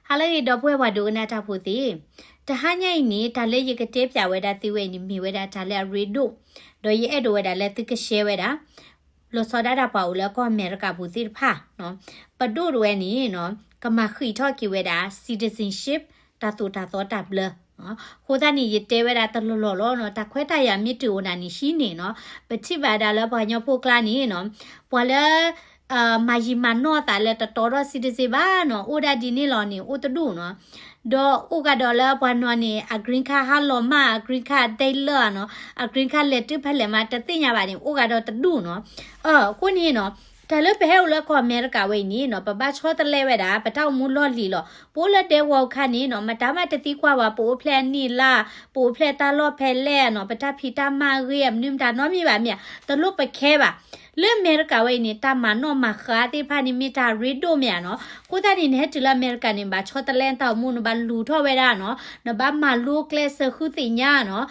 ဟါလၢအဂ့ၤ ဒီပုၢ်ဝဲၢ်ပှၤဒိကနၣ်တၢ်ဖိသ့ၣ်, တဟါညါအံၤန့ၣ် တၢ်လၢယကတဲပၠးဝဲဒၣ်သုဝဲအံၤန့ၣ် မ့ၢ်ဝဲဒၣ်တၢ်လၢအရ့ဒိၣ်, ဒီးယအဲၣ်ဒိးဝဲဒၣ်လၢသုကshareဝဲဒၣ်, လီၤဆီဒၣ်တၢ်ပှၤအိၣ်လၢကီၢ်အမဲရကၤပူၤသ့ၣ်တဖၣ်, ပဒိၣ်တဝဲန့ၣ် ကမၤဃံးထီၣ်က့ၤဝဲဒၣ် citizenship တၢ်သိၣ်တၢ်သီတၢ်ဘျၢ အဃိသတးန့ၣ် ယတဲဝဲဒၣ်တလီၢ်လီၢ်လီၤနီၤ, တၢ်ခွဲးတၢ်ယာ်မ့ၢ်တုၤအိၣ်နၤန့ၣ် ဟံးန့ၢ်နီၤ, ပထံၣ်ဘၣ်ဒၣ်လၢပှၤကညီဖိကျါန့ၣ်နီၤ, ပှၤလၢ မၤယံာ်မၤနီၢ်အသးလၢတတီထီၣ် citizen ဘၣ်နီၤ, အိၣ်ဒၣ်ဒ်န့ၣ်လီၤန့ၣ် အိၣ်တဒူၣ်နီၤ, ဒီးအိၣ်ကဒီးလၢပှၤနီၤန့ၣ် အ green card ဟါလီၤမး အ green card ဒဲလၢနီၤ, အ green card လဲၤတုၤဖဲလဲၣ်မး တသ့ၣ်ညါဘၣ်န့ၣ် အိၣ်ကဒီးတဒူၣ်နီၤ, အဃိန့ၣ်နီၤ, တၢ်လၢပဟဲအိၣ်လၢကီၢ်အမဲရကၤဝဲအံၤန့ၣ်နီၤ, ပဘၣ်ဆီတလဲဝဲဒၣ် ပတၢ်အိၣ်မူလီၢ်လံၤလီၤ, ပအိၣ်လၢဒဲကဝီၤအခါန့ၣ်နီၤ, မတၤမးတသံကွၢ်ဘၣ် ပအိၣ်ဖျဲၣ်အနံၣ်အလါ, ပအိၣ်ဖျဲၣ်တၢ်လီၢ်ဖဲလဲၣ်နီၤ, ပတၢ်ဖံးတၢ်မၤအဂ့ၢ် အမနုၤမတၤနီတမံၤဘၣ်မ့ၢ်ဧါ, တလိၣ်ပcareဘၣ်. လၢအမဲရကၤဝဲအံၤန့ၣ် တၢ်မၤနီၣ်မၤဃါသ့ၣ်တဖၣ်န့ၣ် မ့ၢ်တၢ်ရ့ဒိၣ်မ့ၢ်ဧါနီၤ, အဃိသတးန့ၣ် နဟဲတုၤလၢအမဲရကၤန့ၣ် ဘၣ်ဆီတလဲနတၢ်အိၣ်မူ နဘၣ်လူၤထီၣ်ဝဲဒၣ်နီၤ, နဘၣ်မၤလိကျဲစၢၤဃုသ့ၣ်ညါနီၤ,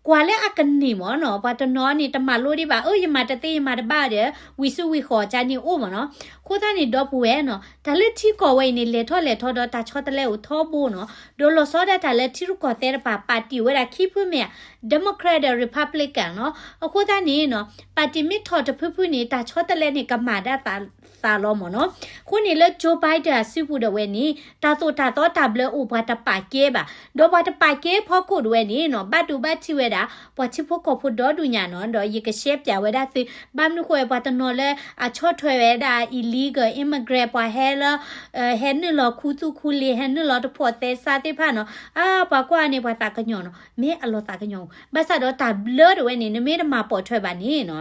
ကွၢ်လၢအကန့ၢ်မ့ၢ်နီၤ, ပှၤတနီၤန့ၣ် တမၤလိဒံးဘၣ်, အၢ ယမၤတသ့ယမၤတဘၣ်ဒီး ဝံၤဆူဝံၤဃီၤကန့ၣ်အိၣ်မ့ၢ်နီၤ, အဃိသတးန့ၣ် ဒီပုၢ်ဝဲၢ်နီၤ, တၢ်လၢထံကီၢ်ဝဲအံၤန့ၣ် လဲၤထီၣ်လဲၤထီဒီးတၢ်ဆီတလဲအိၣ်ထီဘိနီၤ, ဒီးလီၤဆီဒၣ်တၢ်လၢထံရူၢ်ကီၢ်သဲးတဖၣ် ပၣ်တံၣ်ဝဲဒၣ်ခံဖုမ့ၢ်ဧါ, Democrat ဒီး Republican နီၤ, အဃိသတးန့ၣ်နီၤ, ပၣ်တံၣ်မ့ၢ်ထီၣ်တဖုဖုန့ၣ် တၢ်ဆီတလဲန့ၣ် ကမၤဒၣ်သးလီၤမ့ၢ်နီၤ, အဃိန့ၣ်လၢ Joe Biden အစုပူၤဒီးဝဲန့ၣ် တၢ်သိၣ်တၢ်သီတၢ်ဘျၢအိၣ်ပှၤတပာ်ကဲဘၣ်, ဒီးပှၤတပာ်ကဲဖီခိၣ်ဒီးဝဲန့ၣ်နီၤ, ဘၣ်ဒိဘၣ်ထံးဝဲဒၣ် ပှၤထံဖိကီၢ်ဖိဒီဒူၣ်ညါနီၤ, ဒီးယကရှဲပၠးဝဲဒၣ်သု, ဘၣ်မနုၤဃိပှၤတနီၤလၢအဆီၣ်ထွဲဝဲဒၣ် illegal immigrant ပှၤဟဲလၢ ဟဲနုာ်လီၤခူသူၣ်ခူလ့ၤ ဟဲနုာ်လီၤတဖိးသဲစးသ့ၣ်တဖၣ်နီၤ, အါ ပှၤကွၢ်န့ၣ် ပှၤသးကညီၤနီၤ, မ့ၢ်အလီၤသးကညီၤ, ဘၣ်ဆၣ်ဒီးတၢ်ဘျၢဒီးဝဲန့ၣ် နမ့ၢ်တမၤပိာ်ထွဲဘၣ်န့ၣ်နီၤ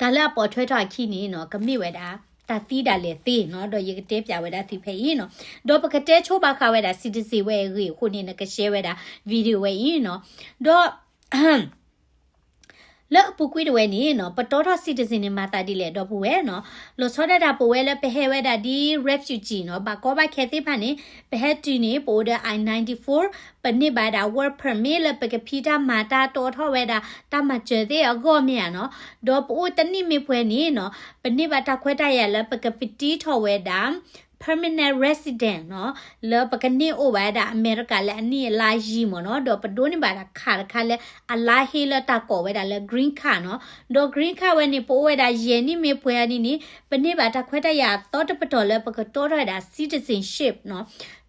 တၢ်လၢအပိာ်ထွဲထီၣ်အခံန့ၣ်နီၤ ကမ့ၢ်ဝဲဒၣ် တၢ်သံဒၣ်လဲာ်သ့နီၤ, ဒီးယကတဲပၠးဝဲဒၣ်သုဖဲအံၤနီၤ, ဒီးပကတဲဆိဘၣ်ဃးဝဲဒၣ် citizen ဝဲအဂ့ၢ်အဃိန့ၣ် နကရှဲဝဲဒၣ် video ဝဲအံၤနီၤ, ဒီး လၢအပူၤကွံာ်တဝဲန့ၣ်နီၤ ပတီထီၣ် citizen န့ၣ် မၤသးဒ်လဲၣ် ဒီပုၢ်ဝဲၢ်နီၤ, လီၤဆီဒၣ်တၢ်ပဝဲလၢပဟဲဝဲဒၣ်ဒ် refugee နီၤ, ဘၣ်ကီဘၣ်ခဲသ့ၣ်တဖၣ်န့ၣ် ပဟဲတုၤန့ၣ် ပအိၣ်ဒီး I ninety-four, ပန့ၢ်ဘၣ်ဒၣ် work permit လၢပကဖံးတၢ်မၤတၢ်တီထီၣ်ဝဲဒၣ် တၢ်မၤစၢၤသ့ၣ်အဂီၢ်မ့ၢ်ဧါနီၤ, ဒီးပအိၣ်တနံၣ်မ့ၢ်ပှဲၤန့ၣ်နီၤ ပန့ၢ်ဘၣ်တၢ်ခွဲးတၢ်ယာ်လၢပကပတံထီၣ်ဝဲဒၣ် permanent resident နီၤ, လၢပကန့ၢ်အိၣ်ဘၣ်ဝဲဒၣ်အမဲရကၤလၢအနံၣ်အလါယံာ်မ့ၢ်နီၤ, ဒီးပဒိးန့ၢ်ဘၣ်ဒၣ် card တခါလၢအလါဟ့လၢတၢ်ကိးဝဲဒၣ်လၢ green card နီၤ, ဒီး green card ဝဲန့ၣ် ပအိၣ်ဝဲဒၣ်ယဲၢ်နံၣ်မ့ၢ်ပှဲၤအနံၣ်န့ၣ် ပန့ၢ်ဘၣ်တၢ်ခွဲးတၢ်ယာ်အသီတပတီၢ်လၢပကတီထီၣ်ဝဲဒၣ် citizenship နီၤ,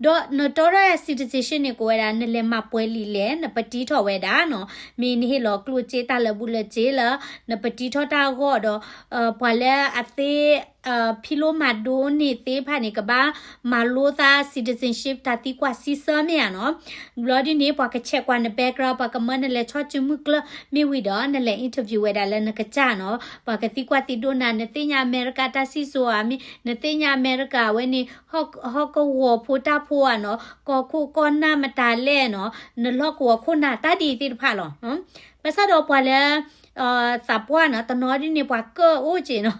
ဒီးနတီထီၣ်ဝဲဒၣ် citizenship န့ၣ် ကိးဝဲဒၣ် နလဲၤမၤပှဲၤလံာ်လဲၣ် နပတံထီၣ်ဝဲဒၣ်နီၤ, မ့ၢ်နဟ့ၣ်လီၤကျိၣ်စ့တၢ်လၢာ်ဘူၣ်လၢာ်စ့လၢ နပတံထီၣ်တၢ်အဂီၢ်ဒီး ပှၤလၢအသ့ ဖံးလိမၤဒိးန့ၢ်သ့ၣ်တဖၣ်န့ၣ် ကဘၣ်မၤလိသး citizenship တၢ်သံကွၢ်စံးဆၢမ့ၢ်ဧါနီၤ. ဘျီဒ်န့ၣ် ပှၤက check ကွၢ်န background ပှၤကမၢနလဲၤဆီၣ်စုမုၢ်ကျၢၢ် မ့ၢ်ဝံၤဒီး နလဲၤ interview ဝဲဒၣ်လၢနကစၢ်နီၤ. ပှၤကသံကွၢ်သံဒိးနၤ နသ့ၣ်ညါအမဲရကၤတၢ်စံၣ်စိၤဧါ မ့ၢ် နသ့ၣ်ညါအမဲရကၤဝဲန့ၣ် ဟီၣ်ကဝီၤဖိတၢ်ဖိဧါနီၤ, ကီၢ်ခိၣ်ကီၢ်နၢ်မတၤလဲၣ်နီၤ, နလီၢ်ကဝီၤခိၣ်နၢ်တၢ်ဒ်အံၤသ့ၣ်တဖၣ်လီၤ. ဘၣ်ဆၣ်ဒီးပှၤလၢ သးပှၢ်နီၤ တနီၤဒ်န့ၣ် ပှၤကၢၣ်အိၣ်က့နီၤ.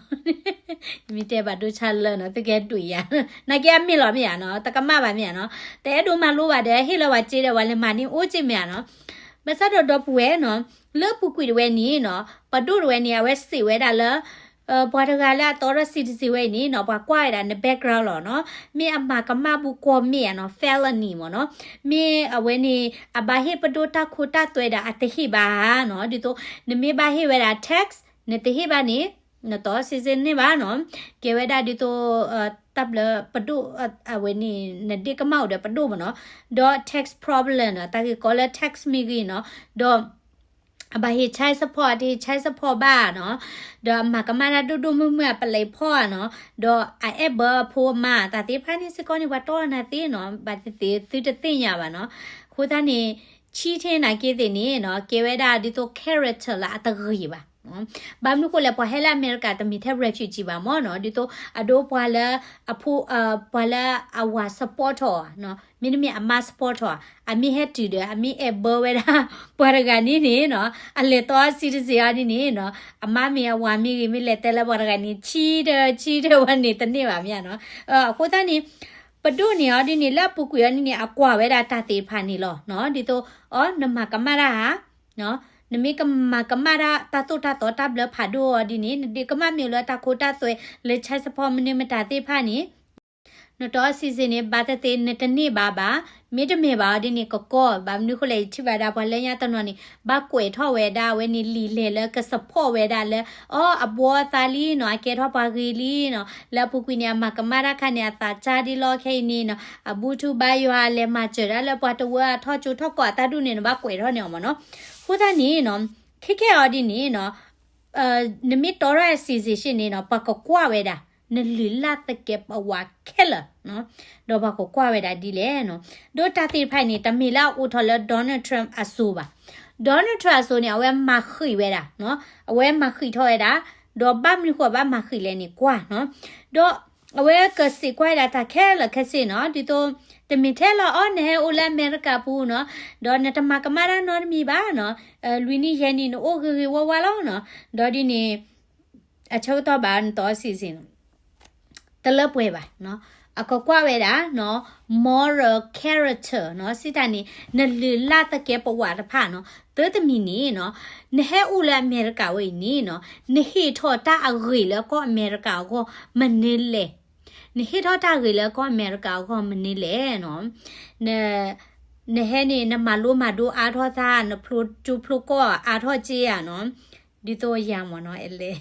မ့ၢ်တဲဘၣ်ဒိဆါလၢနီၤ သုကဟဲဒုးယၤ နာ်က့အမ့ၢ်လီၤမ့ၢ်ဧါနီၤ တကမၣ်ဘၣ်မ့ၢ်ဧါနီၤ တအဲၣ်ဒိးမၤလိဘၣ်ဒီး ဟ့ၣ်လီၤဝဲစ့ဒီး ပှၤလဲၤမၤန့ၢ်အိၣ်က့မ့ၢ်ဧါနီၤ. ဘၣ်ဆၣ်ဒီးဒီပုၢ်ဝဲၢ်နီၤ လၢအပူၤကွံာ်တဝဲန့ၣ်နီၤ ပဒိၣ်တဝဲန့ၣ် အဝဲစံးဝဲဒၣ်လၢ ပှၤတဂၤလၢအတီထီၣ် citizen ဝဲအံၤန့ၣ်နီၤ ပှၤကွၢ်ဝဲဒၣ်န background လီၤနီၤ. မ့ၢ်အမၤကမၣ်ဘူးကီၢ်မ့ၢ်ဧါနီၤ felony မ့ၢ်နီၤ. မ့ၢ်အဝဲန့ၣ် အဘၣ်ဟ့ၣ်ပဒိၣ်တၢ်ခိတၢ်သွဲဒီးအတဟ့ၣ်ဘၣ်ဧါနီၤ. ဒ်သိး နမ့ၢ်ဘၣ်ဟ့ၣ်ဝဲဒၣ် tax နတဟ့ၣ်ဘၣ်န့ၣ် နတီ citizen န့ၢ်ဘၣ်နီၤ. ကဲဝဲဒၣ်ဒ်သိး တၢ်ဘျၢပဒိၣ်အဝဲန့ၣ် နဒ့ကမၣ်အိၣ်ဒီးပဒိၣ်မ့ၢ်နီၤ. ဒီး tax problem နီၤ တၢ်ဂ့ၢ်ကီလၢ tax မ့ၢ်ဂ့ၤနီၤ. ဒီး အဘၣ်ဟ့ၣ် child support တဟ့ၣ် child support ဘၣ်နီၤ. ဒီးအမၤကမၣ်တၢ်ဒိၣ်ဒိၣ်မုၢ်မုၢ်အပလဲၤဖီၣ်ဧါနီၤ. ဒီးအအဲၣ်ဘၢအဖိအမါ တၢ်သ့ၣ်တဖၣ်န့ၣ်စ့ၢ်ကီးန့ၣ် ပှၤတီၢ်နၤသ့နီၤ ဘၣ်သ့ၣ်သ့ၣ်သုတသ့ၣ်ညါဘၣ်နီၤ. အဃိသတးန့ၣ် ဆံးထဲနာ်က့သ့ၣ်န့ၣ်နီၤ ကဲဝဲဒၣ်ဒ်သိး character လၢအတဂ့ၤဘၣ်. ဘၣ်မနုၤဃိလဲၣ် ပှၤဟဲလၢအမဲရကၤတမ့ၢ်ထဲ refugee ဘၣ်မ့ၢ်နီၤ ဒ်သိးအဒိပှၤလၢအဖိ ပှၤလၢအဝၤ support ထီၣ်ဧါ မ့တမ့ၢ်အမါ support ထီၣ်ဧါ အမ့ၢ်ဟဲတုၤဒီး အမ့ၢ်အဲၣ်ဘၢဝဲဒၣ် ပှၤတဂၤန့ၣ်န့ၣ်နီၤ အလဲၤတီ citizen အီၤဒ်န့ၣ်နီၤ အမါမ့ၢ်အဝၤမ့ၢ်ဂ့ၤ မ့ၢ်လဲၤတဲလၢပှၤတဂၤန့ၣ် ဆံးတဆံးတဝဲန့ၣ်တန့ၢ်ဘၣ်မ့ၢ်နီၤ. အဃိသတးန့ၣ် ပဒိၣ်န့ၣ်အီၤဒ်န့ၣ် လၢအပူၤကွံာ်အီၤဒ်န့ၣ် အကွၢ်ဝဲဒၣ်တၢ်သ့ၣ်တဖၣ်န့ၣ်လီၤ. ဒ်သိး အီ နမၤကမၣ်တၢ်ဧါ နမ့ၢ်ကမၤကမၣ်တၢ် တၢ်သိၣ်တၢ်သီတၢ်ဘျၢဖးဒိၣ်အီၤဒ်န့ၣ် နဒ့ကမၣ်မ့ၢ်လၢတၢ်ခိတၢ်သွဲလၢ child support မနုၤမတၤသ့ၣ်တဖၣ်န့ၣ် နတီအ citizen န့ၣ် ဘၣ်သ့ၣ်သ့ၣ်နတန့ၢ်ဘၣ်ဘၣ်, မ့တမ့ၢ်ဘၣ်အီၤဒ်န့ၣ် ကကီ, ဘၣ်မနုၤဃိလဲၣ် ယထံၣ်ဘၣ်ဒၣ်ပှၤလၢညါတနီၤန့ၣ် ဘၣ်ကွဲးထီၣ်ဝဲဒၣ်အဝဲန့ၣ်လံာ်လဲၢ်လၢက support ဝဲဒၣ်လၢ အီ အဘှီအသးလံနီၤ, အကဲထီၣ်ပှၤဂ့ၤလံနီၤ, လၢအပူၤကွံာ်န့ၣ် အမၤကမၣ်တၢ်ခါန့ၣ် အသးစၢ်ဒ်လီၢ်ခဲအံၤန့ၣ်နီၤ, အဘူၣ်ထူဘါယွၤ အလဲၤမၤစၢၤဒၣ်လၢပှၤတဝၢအထီၣ်ကၠိထီၣ်ကီၢ်အတၢ်ဒူၣ်န့ၣ် နဘၣ်ကွဲးထီၣ်န့ၢ်အီၤမ့ၢ်နီၤ. အဃိသတးန့ၣ်နီၤ, ခဲခဲအီၤဒ်န့ၣ်နီၤ, နမ့ၢ်တီထီၣ် citizenship န့ၣ်နီၤ ပှၤကကွၢ်ဝဲဒၣ် နလုၢ်လၢ်သကဲးပဝးခဲလၢာ်နီၤ, ဒီးပှၤကကွၢ်ဝဲဒၣ်ဒ်လဲၣ်နီၤ. ဒီးတၢ်သ့ၣ်တဖၣ်န့ၣ် တမ့ၢ်လၢအအိၣ်ထီၣ်လၢ Donald Trump အစိၤဘၣ်. Donald Trump အစိၤန့ၣ် အဝဲမၤဃံးဝဲဒၣ်နီၤ, အဝဲမၤဃံးထီၣ်ဝဲဒၣ်, ဒီးဘၣ်မနုၤဃိဘၣ်မၤဃံးလဲၣ်န့ၣ်ကွၢ်နီၤ. ဒီးအဝဲကစံးကွၢ်ဝဲဒၣ်တၢ်ခဲလၢာ်ခဲဆ့နီၤ, ဒ်သိး တမ့ၢ်ထဲလၢအီၤ နဟဲအိၣ်လၢအမဲရကၤပူၤနီၤ, ဒီးနတမၤကမၣ်တၢ်နီတမံၤဘၣ်နီၤ, လွံၢ်နံၣ်ယဲၢ်နံၣ် နအိၣ်ဂ့ၤဂ့ၤဝါဝါလီၤနီၤ. ဒီးဒ်န့ၣ် အဆၢကတီၢ်ဘၣ်နတီ citizen တလၢပှဲၤဘၣ်နီၤ, အကကွၢ်ဝဲဒၣ်နီၤ moral character နီၤ, စံးတၢ်န့ၣ် နလုၢ်လၢ်သကဲးပဝးတဖၣ်နီၤ. သၢတမံၤန့ၣ်နီၤ, နဟဲအိၣ်လၢအမဲရကၤဝဲအံၤန့ၣ်နီၤ, နဟ့ၣ်ထီၣ်တၢ်အဂ့ၤလၢကီၢ်အမဲရကၤအဂီၢ်မနုၤလဲၣ်, နဟ့ၣ်ထီၣ်တၢ်ဂ့ၤလၢကီၢ်အမဲရကၤအဂီၢ်မနုၤလဲၣ်နီၤ. န နဟဲန့ၣ် နမၤလိမၤဒိအါထီၣ်သး, နဖျိကၠိဖျိကီၢ်အါထီၣ်က့ဧါနီၤ, ဒ်သိးယၤမ့ၢ်နီၤ, အဲလဲၣ်,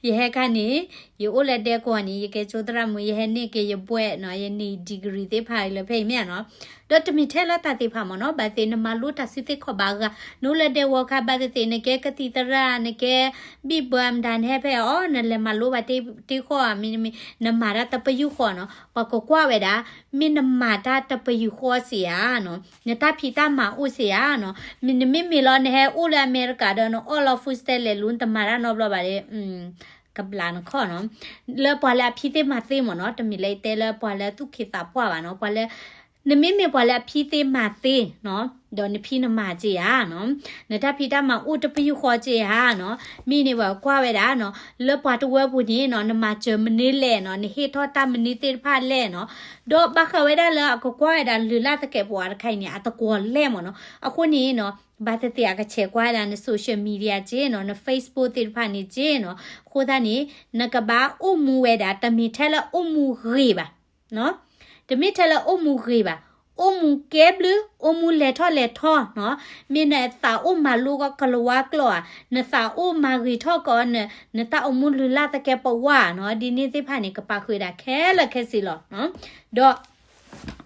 ယဟဲခါန့ၣ် ယအိၣ်လၢဒဲကဝီၤန့ၣ် ယကဲကၠိသရၣ်မုၣ်, ယဟဲန့ၢ်က့ၤယဘွဲ့နီၤ, ယန့ၢ် degree သ့ၣ်တဖၣ်လၢဖဲအံၤမ့ၢ်ဧါနီၤ. ဒီးတမ့ၢ်ထဲလၢတၢ်သ့ၣ်တဖၣ်မ့ၢ်နီၤ, ဘၣ်သ့ၣ်နမၤလိတၢ်စုသ့ၣ်ခီၣ်ဘၣ်အဂၤ, နအိၣ်လၢဒဲကဝီၤခါဘၣ်သ့ၣ်သ့ၣ် နကဲကသံၣ်သရၣ်, နကဲဘံၣ်ဘှါမတၤ နဟဲဖဲအံၤအီၤ နလဲၤမၤလိဘၣ်တ့ၢ်ဃီဧါ, မ့မ့ၢ် နမၤတၢ်တပယူာ်ဃီနီၤ, ပှၤကကွၢ်ဝဲဒၣ် မ့ၢ်နမၤတၢ်တပယူာ်ဃီစ့ဧါနီၤ, နတၢ်ဖံးတၢ်မၤအိၣ်စ့ဧါနီၤ. မ့ၢ်နမ့မ့ၢ်လီၤ နဟဲအိၣ်လၢအမဲရကၤဒီး နအီၣ်လီၤ food stamp လဲၤလူၤ နတမၤတၢ်နီတဘျီဘၣ်ဒီး ကဘျးနခီၣ်နီၤ. လၢပှၤလၢအဖံသ့ၣ်မၤသ့မ့ၢ်နီၤ, တမ့ၢ်လၢယတဲလၢပှၤလၢသူၣ်က့သးပှၢ်ဘၣ်နီၤ, ပှၤလၢ နမ့မ့ၢ်ပှၤလၢအဖံသ့ၣ်မၤသ့နီၤ, ဒီးနဖံနမၤစ့ဧါနီၤ, နတၢ်ဖံးတၢ်မၤအိၣ်တပယူာ်ဃီစ့ဧါနီၤ, မ့ၢ်န့ၣ်ပှၤကကွၢ်ဝဲဒၣ်နီၤ, လၢပှၤတဝၢပူၤန့ၣ်နီၤ နမၤစၢၤမနုၤလဲၣ်နီၤ, နဟ့ၣ်ထီၣ်တၢ်မနုၤသ့ၣ်တဖၣ်လဲၣ်နီၤ, ဒီးဘၣ်ဃးဝဲဒၣ်လၢအကကွၢ်ဝဲဒၣ်လုၢ်လၢ်သကဲးပဝးတခါအံၤန့ၣ် အတကွီၤလဲၣ်မ့ၢ်နီၤ, အဃိန့ၣ်နီၤ ဘၣ်သ့ၣ်သ့ၣ်အကဆဲးကွၢ်ဝဲဒၣ်န social media စ့နီၤ, န Facebook သ့ၣ်တဖၣ်န့ၣ်စ့နီၤ, အဃိသတးန့ၣ် နကဘၣ်အိၣ်မူဝဲဒၣ် တမ့ၢ်ထဲလၢအိၣ်မူဂ့ၤဘၣ် တမ့ၢ်ထဲလၢအိၣ်မူဂ့ၤဘၣ်, အိၣ်မူကဲဘျုး, အိၣ်မူလဲၤထီၣ်လဲၤထီနီၤ, မ့ၢ်နသးအိၣ်မၤလိကီကလၤဝါကျိာ်ဧါ, နသးအိၣ်မၤဂ့ၤထီၣ်ကီးန နတၢ်အိၣ်မူလုၢ်လၢ်သကဲးပဝးနီၤ, ဒ်န့ၣ်သ့ၣ်တဖၣ်န့ၣ် ကပာ်ဃုာ်ဒၣ်ခဲလၢာ်ခဲဆ့လီၤ. ဒီး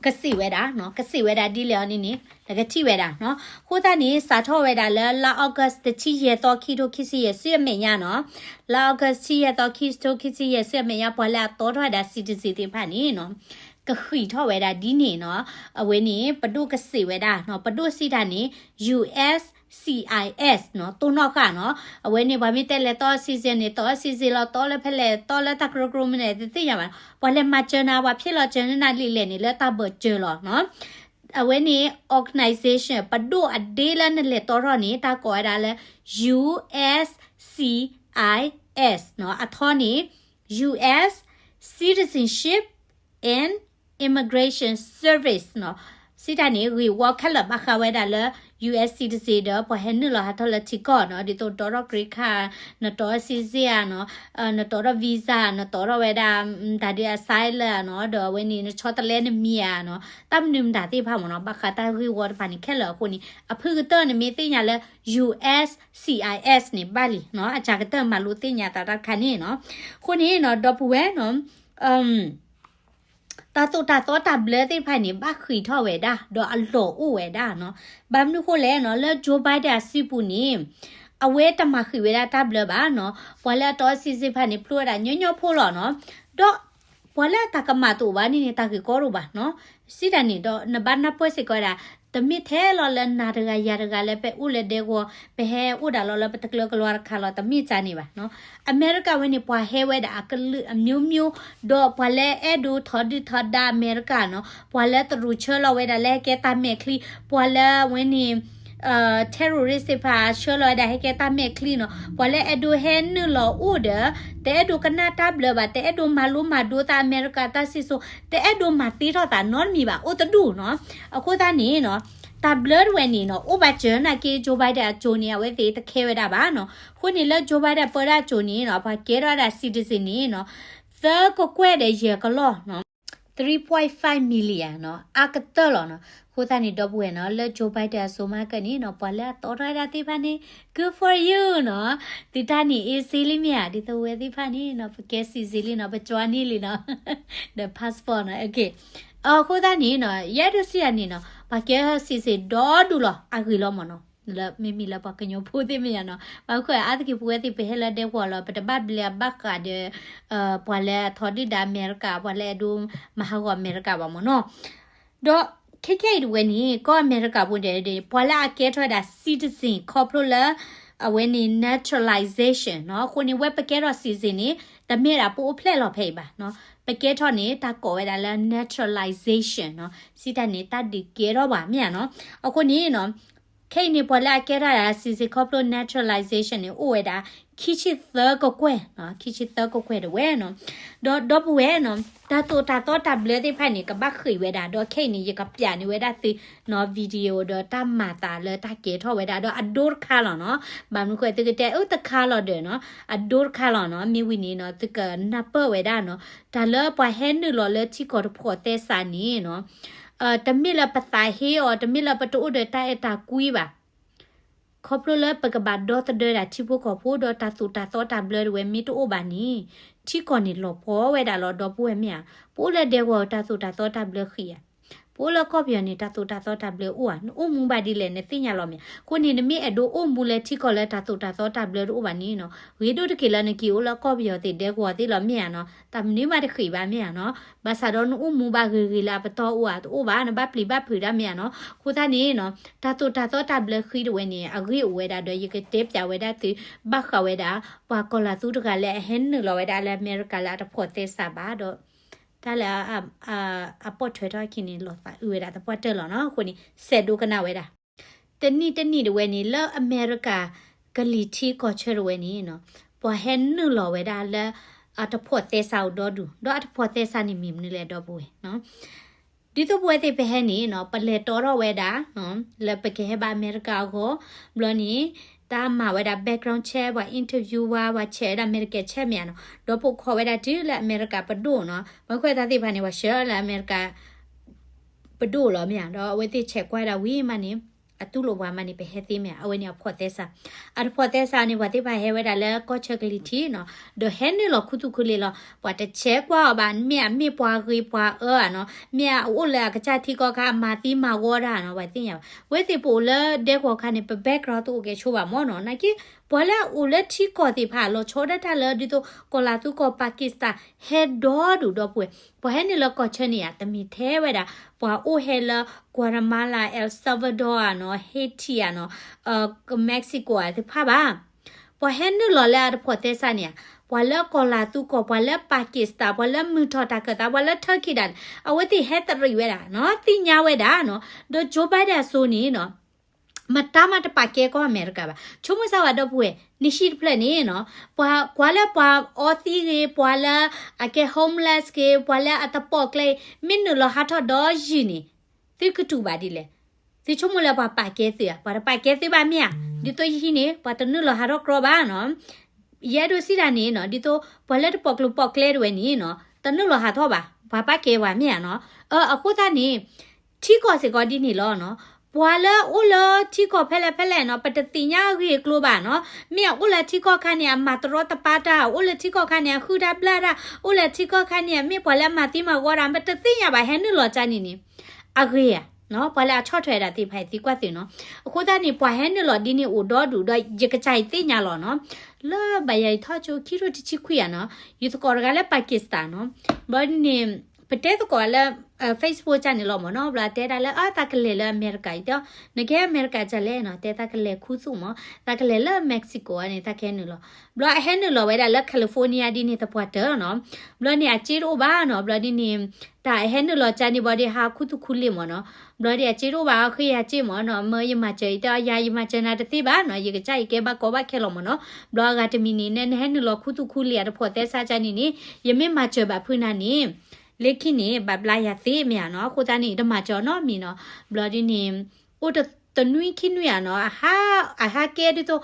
ကစံးဝဲဒၣ်နီၤ, ကစံးဝဲဒၣ်ဒ်လဲၣ်အီၤန့ၣ်န့ၣ် နကထံၣ်ဝဲဒၣ်နီၤ. အဃိသတးန့ၣ် စးထီၣ်ဝဲဒၣ်လၢလါ August တဆံယဲၢ်သီ ခံထိခံဆံယဲၢ် ဆူအမဲာ်ညါနီၤ, လါ August တဆံယဲၢ်သီ ခံထိခံဆံယဲၢ် ဆူအမဲာ်ညါ ပှၤလၢအတီထီၣ်ဝဲဒၣ် citizen သ့ၣ်တဖၣ်န့ၣ်နီၤ ကဃံးထီၣ်ဝဲဒၣ်ဒ်န့ၣ်နီၤ. အဝဲန့ၣ် ပဒိၣ်ကစံးဝဲဒၣ်နီၤ, ပဒိၣ်စံးတၢ်န့ၣ် ယူၢ်အ့ၣ်စံးအံးအ့ၣ်နီၤ, တိၢ်နီၣ်ဃာ်နီၤ. အဝဲန့ၣ် ပှၤမ့ၢ်တဲလဲၤတီ citizen န့ၣ် တီ citizen လီၤ, တီလၢဖဲလဲၣ်, တီလၢတၢ်ကရၢကရိမနုၤလဲၣ် တသ့ၣ်ညါဘၣ်. ပှၤလဲၤမၤစၢၤနၤ, ပှၤဖံးလီၤစၢၤနၤလံာ်လဲၣ်န့ၣ် လၢတၢ်ဘၢၣ်စၢၤလီၤနီၤ. အဝဲန့ၣ် organization ပဒိၣ်အဒ့လၢနလဲၤတီထီၣ်န့ၣ် တၢ်ကိးဝဲဒၣ်လၢ ယူၢ်အ့ၣ်စံးအံးအ့ၣ်နီၤ, အထီန့ၣ် ယူၢ်အ့ၣ် Citizenship and Immigration Service နီၤ. စံးတၢ်န့ၣ် ဂ့ၢ်ဝီခဲလၢာ်ဘၣ်ဃးဝဲဒၣ်လၢ ယူၢ်အ့ၣ် citizen ဒီး ပှၤဟဲနုာ်လီၤဟးထီၣ်လၢထံကီၢ်နီၤ, ဒ်သိး တီထီၣ် green card, နတီ citizen ဧါနီၤ, နတီထီၣ် visa, နတီထီၣ်ဝဲဒၣ် တၢ်ဒုး asylum နီၤ, ဒီးအဝဲန့ၣ် နဆီတလဲနမံၤဧါနီၤ, တၢ်မနုၤမတၤသ့ၣ်တဖၣ်မ့ၢ်နီၤ, ဘၣ်ဃးတၢ်ဂ့ၢ်ဝီတဖၣ်န့ၣ်ခဲလၢာ်အဃိန့ၣ် အဖုၣ်ကတၢၢ်န့ၣ်မ့ၢ်သ့ၣ်ညါလၢ ယူၢ်အ့ၣ်စံးအံးအ့ၣ်န့ၣ် ဘၣ်လံနီၤ, အစှၤကတၢၢ်မၤလိသ့ၣ်ညါသးတၢ်တခါန့ၣ်နီၤ. အဃိန့ၣ်နီၤ ဒီပုၢ်ဝဲၢ်နီၤ တၢ်သိၣ်တၢ်သီတၢ်ဘျၢသ့ၣ်တဖၣ်န့ၣ် ဘၣ်ဃံးထီၣ်ဝဲဒၣ် ဒီးအလီၢ်အိၣ်ဝဲဒၣ်နီၤ. ဘၣ်မနုၤဃိလဲၣ်နီၤ, လၢ Joe Biden အစုပူၤန့ၣ် အဝဲတမၤဃံးဝဲဒၣ်တၢ်ဘျၢဘၣ်နီၤ. ပှၤလၢအတီ citizen သ့ၣ်တဖၣ်န့ၣ် ဖျိဝဲဒၣ်ညီညီဖိလီၤနီၤ. ဒီးပှၤလၢအတၢ်ကမၣ်တအိၣ်ဘၣ်န့ၣ်န့ၣ် တၢ်ဂ့ၢ်ကီတအိၣ်ဘၣ်နီၤ. စံးတၢ်န့ၣ်ဒီး နဘၣ်နၢ်ပၢၢ်စ့ၢ်ကီးဝဲဒၣ် တမ့ၢ်ထဲလီၤလၢနၤတဂၤယၤတဂၤလၢပအိၣ်လၢဒဲကဝီၤ ပဟဲအိၣ်ဒၣ်လီၤလၢပတကျၢၤကလီတခါလီၤ, တမ့ၢ်ကန့ၣ်ဘၣ်နီၤ. အမဲရကၤဝဲန့ၣ် ပှၤဟဲဝဲဒၣ်အကလုာ်အမျိုးမျိုး, ဒီးပှၤလၢအဲၣ်ဒိးထီဒုၣ်ထီဒါအမဲရကၤနီၤ, ပှၤလၢတရူးဆှၢလီၤဝဲဒၣ်လၢဟဲကဲတၢ်မဲာ်ချံ, ပှၤလၢဝဲန့ၣ် terrorist သ့ၣ်တဖၣ်ဆှၢလီၤဝဲဒၣ်ဟဲကဲတၢ်မဲာ်ချံနီၤ, ပှၤလၢအဲၣ်ဒိးဟဲနုာ်လီၤအိၣ်ဒီး တအဲၣ်ဒိးကနၣ်တၢ်ဘျၢဘၣ်, တအဲၣ်ဒိးမၤလိမၤဒိးသးအမဲရကၤတၢ်စံၣ်စိၤ, တအဲၣ်ဒိးမၤသ့ထီၣ်သးနီတမံၤဘၣ် အိၣ်တဒူၣ်နီၤ. အဃိသတးန့ၣ်နီၤ, တၢ်ဘျၢတဝဲန့ၣ်နီၤ အိၣ်ဘၣ်စၢၤနာ်က့ Joe Biden အစိၤန့ၣ် အဝဲသ့ၣ်တခဲဝဲဒၣ်ဘၣ်နီၤ. အဃိန့ၣ်လၢ Joe Biden ပၢဒၣ်အစိၤန့ၣ်နီၤ ပှၤကဲထီၣ်ဝဲဒၣ် citizen န့ၣ်နီၤ သၢကကွဲၢ်ဒီးယဲၢ်ကလီၢ်နီၤ. three point five million နီၤ, အါကတၢၢ်လီၤနီၤ. အဃိသတးန့ၣ် ဒီပုၢ်ဝဲၢ်နီၤ, လၢ Joe Biden အစိၤမၤကၢၢ်န့ၣ်နီၤ, ပှၤလၢအတီထီၣ်ဝဲဒၣ်သ့ၣ်တဖၣ်န့ၣ် good for you နီၤ. သုတၢ်န့ၣ် easy လံမ့ၢ်ဧါ, ဒ်သိးဝဲသ့ၣ်တဖၣ်န့ၣ်နီၤ, ပကဲ citizen လံနီၤ, ပကၠွန့ၢ်လံနီၤ, ဒီး passport နီၤ, okay. အဃိသတးန့ၣ်နီၤ, ယအဲၣ်ဒိးစံးယၤန့ၣ်နီၤ, ပှၤကဲစံးစ့ဒီဒူၣ်လီၤ, အဂ့ၤလီၤမ့ၢ်နီၤ. လၢမ့မ့ၢ်လၢပှၤကညီဖိသ့ၣ်မ့ၢ်ယၤနီၤ, ဘၣ်ဃုအါသက့ၤပဝဲသ့ၣ်ပဟဲလၢဒဲကဝီၤလီၤ, ပတဘၣ်ဘျဲးအဘၣ်ဃးဒီး ပှၤလၢအထီဒုၣ်ဒါအမဲရကၤ, ပှၤလၢအဒိမၤဟးဂီၤအမဲရကၤဘၣ်မ့ၢ်နီၤ. ဒီးခဲခဲအံၤတဝဲန့ၣ် ကီၢ်အမဲရကၤပူၤဒဲး ပှၤလၢအကဲထီၣ်ဝဲဒၣ် citizen ခီဖျိလၢ အဝဲန့ၣ် naturalization နီၤ. အဃိန့ၣ် ဝဲပကဲထီၣ် citizen န့ၣ် တမ့ၢ်ဒၣ်ပအိၣ်ဖျဲၣ်လီၤဖဲအံၤဘၣ်နီၤ. ပကဲထီၣ်န့ၣ် တၢ်ကိးဝဲဒၣ်လၢ naturalization နီၤ. စံးတၢ်န့ၣ် တၢ်ဒုးကဲထီၣ်ပှၤမ့ၢ်ဧါနီၤ. အဃိန့ၣ်နီၤ ခဲအံၤန့ၣ် ပှၤလၢအကဲထီၣ်ဒၣ် citizen ခီဖျိ naturalization န့ၣ် အိၣ်ဝဲဒၣ် ခံဆံသၢကကွဲၢ်နီၤ, ခံဆံသၢကကွဲၢ်တဝဲနီၤ. ဒီးဒီပုၢ်ဝဲၢ်နီၤ, တၢ်သိၣ်တၢ်သီတၢ်ဘျၢသ့ၣ်တဖၣ်န့ၣ် ကဘၣ်ဃ့ၢ်ဝဲဒၣ်, ဒီးခဲအံၤန့ၣ် ယကပျးန့ၢ်ဝဲဒၣ်သုနီၤ video ဒီးတၢ်မၤသးလၢတၢ်ကဲထီၣ်ဝဲဒၣ်, ဒီးအဒိတခါလီၤနီၤ. ဘၣ်မနုၤဃိသုကတဲ အၢ တခါလီၤဒီးနီၤ, အဒိတခါလီၤနီၤ. မ့ၢ်ဝံၤန့ၣ်နီၤ သုကနၢ်ပၢၢ်ဝဲဒၣ်နီၤ, တၢ်လၢပှၤဟဲနုာ်လီၤလၢထံကီၢ်တဖိးသဲစးန့ၣ်နီၤ တမ့ၢ်လၢပသးဟ့အီၤ, တမ့ၢ်လၢပတအိၣ်ဒီးတၢ်အဲၣ်တၢ်ကွံဘၣ်. ခီဖျိလၢပကဘၣ်ဒီသဒၢဒၣ်ထံဖိကီၢ်ဖိ ဒီးတၢ်သိၣ်တၢ်သီတၢ်ဘျၢတဝဲမ့ၢ်တအိၣ်ဘၣ်န့ၣ်, ထံကီၢ်န့ၣ်လီၤပှီၢ်ဝဲဒၣ်လီၤ ဒီပုၢ်ဝဲၢ်မ့ၢ်ဧါ. ပအိၣ်လၢဒဲကဝီၤတၢ်သိၣ်တၢ်သီတၢ်ဘျၢဃံဧါ, ပအိၣ်လၢကီၢ်ပယီၤန့ၣ် တၢ်သိၣ်တၢ်သီတၢ်ဘျၢအိၣ်ဧါ, နအိၣ်မူဘၣ်ဒ်လဲၣ် နသ့ၣ်ညါလီၤမ့ၢ်ဧါ. အဃိန့ၣ် နမ့ၢ်အဲၣ်ဒိးအိၣ်မူလၢထံကီၢ်လၢတၢ်သိၣ်တၢ်သီတၢ်ဘျၢတအိၣ်ဘၣ်န့ၣ်နီၤ, ဂ့ၤဒိၣ်တက့ၢ်လၢနက့ၤအိၣ်လၢကီၢ်ပယီၤသ့ၣ် ဒဲကဝီၤသ့ၣ်လီၤမ့ၢ်ဧါနီၤ. တၢ်မနုၤမးတဃ့ၢ်ဘၣ်မ့ၢ်ဧါနီၤ. ဘၣ်ဆၣ်ဒီးနအိၣ်မူဘၣ်ဂ့ၤဂ့ၤလၢအပတီၢ်အိၣ်ဧါ တအိၣ်ဘၣ်, နဘၣ်ပျံၤဘၣ်ဖုးဒၣ်မ့ၢ်ဧါနီၤ. အဃိသတးန့ၣ်နီၤ တၢ်သိၣ်တၢ်သီတၢ်ဘျၢဃံတဝဲန့ၣ် အဂ့ၢ်အိၣ်ဝဲဒၣ်ဒီး ယကတဲပျးဝဲဒၣ်သု ဘၣ်ဃးဝဲဒၣ် ပှၤကီၤလၤသူတဂၤလၢအဟဲနုာ်လီၤဝဲဒၣ်လၢအမဲရကၤလၢအတဖိးသဲစးဘၣ်ဒီး တၢ်လၢ အပိာ်ထွဲထီၣ်အခံန့ၣ် လီၤသးအုးဝဲဒၣ်သပှၢ်တၢၢ်လီၤနီၤ. အဃိန့ၣ် စဲးဒိကနၣ်ဝဲဒၣ် တနံၣ်တနံၣ်တဝဲန့ၣ် လၢအမဲရကၤကလံၤထံးကီၢ်ဆၢတဝဲန့ၣ်နီၤ, ပှၤဟဲနုာ်လီၤဝဲဒၣ်လၢ အတဖိးသဲစးအိၣ်ဒီဒူၣ်, ဒီးအတဖိးသဲစးန့ၣ်မ့ၢ်မနုၤလဲၣ် ဒီပုၢ်ဝဲၢ်နီၤ. ဒ်သိးပဝဲသ့ၣ်ပဟဲန့ၣ်နီၤ, ပလဲၤတီထီၣ်ဝဲဒၣ် လၢပကဟဲဘၣ်အမဲရကၤအဂီၢ်, ဘျီန့ၣ် တၢ်မၤဝဲဒၣ် background check ပှၤ interview ဝဲ ပှၤ check ဝဲဒၣ် Medicare check မ့ၢ်ဧါနီၤ, ဒီးပိာ်ခိးဝဲဒၣ်တုၤလၢအမဲရကၤပဒိၣ်နီၤ, မ့ၢ်ခွဲးတၢ်သ့ၣ်တဖၣ်န့ၣ် ပှၤဆှၢလၢအမဲရကၤ ပဒိၣ်လီၤမ့ၢ်ဧါ, ဒီးအဝဲသ့ၣ် check ကွၢ်ဒၣ်ဝံၤမးန့ၣ် အတူၢ်လိာ်ပှၤမးန့ၣ် ပဟဲသ့မ့ၢ်ဧါ, အဝဲန့ၣ်အဖိးသဲစး, အတဖိးသဲစးန့ၣ် ပှၤသ့ၣ်တဖၣ်ဟဲဝဲဒၣ်လၢကီၢ်ဆၢကလံၤထံးနီၤ, ဒီးဟဲနုာ်လီၤခူသူၣ်ခူလ့လီၤ, ပှၤတ check ကွၢ်အီၤဘၣ်, မ့ၢ်အမ့ၢ်ပှၤဂ့ၤပှၤအၢဧါနီၤ, မ့ၢ်အအိၣ်လၢအကစၢ်ထံကီၢ်ခါ အမၤသံမၤဝီတၢ်နီၤ, ပှၤသ့ၣ်ညါဘၣ်, ဝဲသ့ၣ်ပအိၣ်လၢဒဲကဝီၤခါန့ၣ် ပ background တအိၣ်ကဲဆိဘၣ်မ့ၢ်နီၤ, နာ်က့ ပှၤလၢအအိၣ်လၢထံကီၢ်သ့ၣ်တဖၣ် လီၤဆီဒၣ်တၢ်လၢဒ်သိး ကီၤလၤသူကီၢ် Pakistan ဟဲဒီဒူၣ်ဒီပုၢ်ဝဲၢ်, ပှၤဟဲနုာ်လီၤကီၢ်ဆၢန့ၣ်ဧါ, တမ့ၢ်ထဲဝဲဒၣ် ပှၤအိၣ်ဟဲလၢ Guatemala, El Salvador ဧါနီၤ, Haiti ဧါနီၤ, Mexico ဧါသ့ၣ်တဖၣ်ဘၣ်. ပှၤဟဲနုာ်လီၤလၢအတဖိးသဲစးန့ၣ်ဧါ, ပှၤလၢကီၤလၤသူကီၢ်, ပှၤလၢ Pakistan, ပှၤလၢမုၢ်ထီၣ်တၢ်ခၢၣ်သး, ပှၤလၢ Turkey ဒၣ်န့ၣ် အဝဲသ့ၣ်ဟဲတရံးဝဲဒၣ်နီၤ, သ့ၣ်ညါဝဲဒၣ်နီၤ, ဒီး Joe Biden အစိၤန့ၣ်နီၤ မတၤမးတပာ်ကဲကီၢ်အမဲရကၤဘၣ်. ဆိကမိၣ်စၢ်ဝဲ ဒီပုၢ်ဝဲၢ်, နဟံၣ်တဖျၢၣ်န့ၣ်နီၤ, ပှၤကွၢ်လၢပှၤအီသံဂ့ၤ, ပှၤလၢအကဲ homeless ဂ့ၤ, ပှၤလၢအတပိာ်ကျဲအံၤ မ့ၢ်နုာ်လီၤဟးထီၣ်ဒီးယံာ်န့ၣ်, သုကတူၢ်ဘၣ်ဒ်လဲၣ်. သုဆိကမိၣ်လၢပှၤပာ်ကဲသုဧါ, ပှၤတပာ်ကဲသုဘၣ်မ့ၢ်ဧါ. ဒ်သိးယဟံၣ်န့ၣ် ပှၤတနုာ်လီၤဟးထီၣ်ကြီဘၣ်နီၤ. ယအဲၣ်ဒိးစံးတၢ်န့ၣ်နီၤ, ဒ်သိးပှၤလၢတပိာ်ကျိၤပိာ်ကျဲတဝဲန့ၣ်နီၤ, တနုာ်လီၤဟးထီၣ်ဘၣ်, ပှၤပာ်ကဲပှၤမ့ၢ်ဧါနီၤ. အဃိသတးန့ၣ် ထံကီၢ်စ့ၢ်ကီးဒ်န့ၣ်လီၤနီၤ. ပှၤလၢအိၣ်လၢထံကီၢ်ဖဲလဲၣ်ဖဲလဲၣ်နီၤ, ပတသ့ၣ်ညါအဂ့ၢ်အကျိၤဘၣ်နီၤ. မ့ၢ်အအိၣ်လၢထံကီၢ်ခါန့ၣ် အမၤတရီတပါတၢ်, အိၣ်လၢထံကီၢ်ခါန့ၣ် အဟုၣ်တၢ်ဘျၣ်တၢ်, အိၣ်လၢထံကီၢ်ခါန့ၣ် အမ့ၢ်ပှၤလၢအမၤသံမၤဝီတၢ်, ပတသ့ၣ်ညါဘၣ်, ဟဲနုာ်လီၤကၢ်န့ၣ်န့ၣ် အဂ့ၤဧါ. ပှၤလၢအဆီၣ်ထွဲဒၣ်သ့ၣ်တဖၣ်အံၤသံကွၢ်သုနီၤ. အဃိသတးန့ၣ် ပှၤဟဲနုာ်လီၤဒ်န့ၣ်အိၣ်ဒီဒူၣ်ဒီး ယကစၢ်အံၤသ့ၣ်ညါလီၤနီၤ. လၢဘၣ်ယၤယထီၣ်ကၠိခံထိတဆံခွံဧါနီၤ, ယသကိးတဂၤလၢ Pakistan နီၤ. ဘျီန့ၣ် ပတဲသကိးလၢ Facebook ကၢ်န့ၣ်လီၤမ့ၢ်နီၤ. ဘျီတဲဒၣ်လၢ အ သးကလဲၤလၢအမဲရကၤအံၤတဲ, နကဟဲအမဲရကၤကၢ်လဲၣ်နီၤ, တဲသးကလဲၤခူသူၣ်မ့ၢ်, သးကလဲၤလၢ Mexico န့ၣ် သးကဟဲနုာ်လီၤ. ဘျီအဟဲနုာ်လီၤဝဲဒၣ်လၢ California ဒ်န့ၣ်သပှၢ်တၢၢ်နီၤ. ဘျီန့ၣ် အစ့တအိၣ်ဘၣ်နီၤ. ဘျီဒ်န့ၣ် တၢ်အဟဲနုာ်လီၤကၢ်န့ၣ် ဘျီဒ်ဟးခူသူၣ်ခူလ့ၣ်မ့ၢ်နီၤ. ဘျီဒ်အစ့တအိၣ်ဘၣ် အဃ့ယၤစ့မ့ၢ်နီၤ, မၢယမၤစၢၤအံၤတဲ ယၤယမၤစၢၤနၤတသ့ဘၣ်နီၤ, ယကစၢ်အံၤကဲဘၣ်ကီဘၣ်ခဲလီၤမ့ၢ်နီၤ. ဘျီအဂၤတမံၤန့ၣ် နဟဲနုာ်လီၤခူသူၣ်ခူလ့ၣ် အတဖိးသဲစးကၢ်န့ၣ်န့ၣ် ယမ့ၢ်မၤစၢၤဘၣ်ဖုနၤန့ၣ် လၢခံန့ၣ် ဘၣ်ဘျါယၤသ့မ့ၢ်ဧါနီၤ. အဃိသတးန့ၣ် တမၤစၢၤနီတမံၤနီၤ. ဘျီဒ်န့ၣ် အိၣ်တနွံခံနွံဧါနီၤ, အဟးကဲဒ်သိး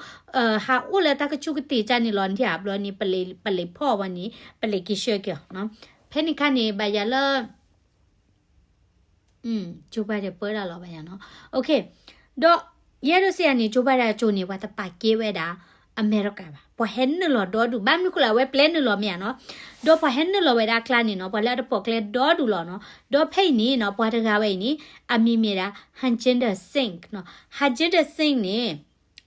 ဟးအိၣ်လၢတၢ်ကဆူၣ်ကတ့ၢ်ကၢ်န့ၣ်လီၤ. နထံၣ်ဧါ, ဘျီန့ၣ် ပလံၤဖီၣ်ဝဲန့ၣ် ပလံၤက့ၤဆှၢက့ၤအီၤနီၤ. ဖဲန့ၣ်ခါန့ၣ် ဘၣ်ယၤလၢ Joe Biden ပၢတၢ်လီၤဘၣ်ယၤနီၤ. ဒီးယအဲၣ်ဒိးစံးယၤန့ၣ် Joe Biden အစိၤန့ၣ် ပှၤတပာ်ကဲဝဲဒၣ်အမဲရကၤဘၣ်. ပှၤဟဲနုာ်လီၤဒီဒူၣ် ဘၣ်မနုၤဃိလဲၣ် အဝဲပျဲနုာ်လီၤမ့ၢ်ဧါနီၤ. ဒီးပှၤဟဲနုာ်လီၤဝဲဒၣ်အကျါန့ၣ်နီၤ ပှၤလၢအတပိာ်ကျဲဒီဒူၣ်လီၤနီၤ. ဒီးဖဲအံၤန့ၣ်နီၤ ပှၤတဂၤဝဲအံၤန့ၣ် အမံၤမ့ၢ်ဒၣ် Harjinder Singh နီၤ. Harjinder Singh န့ၣ်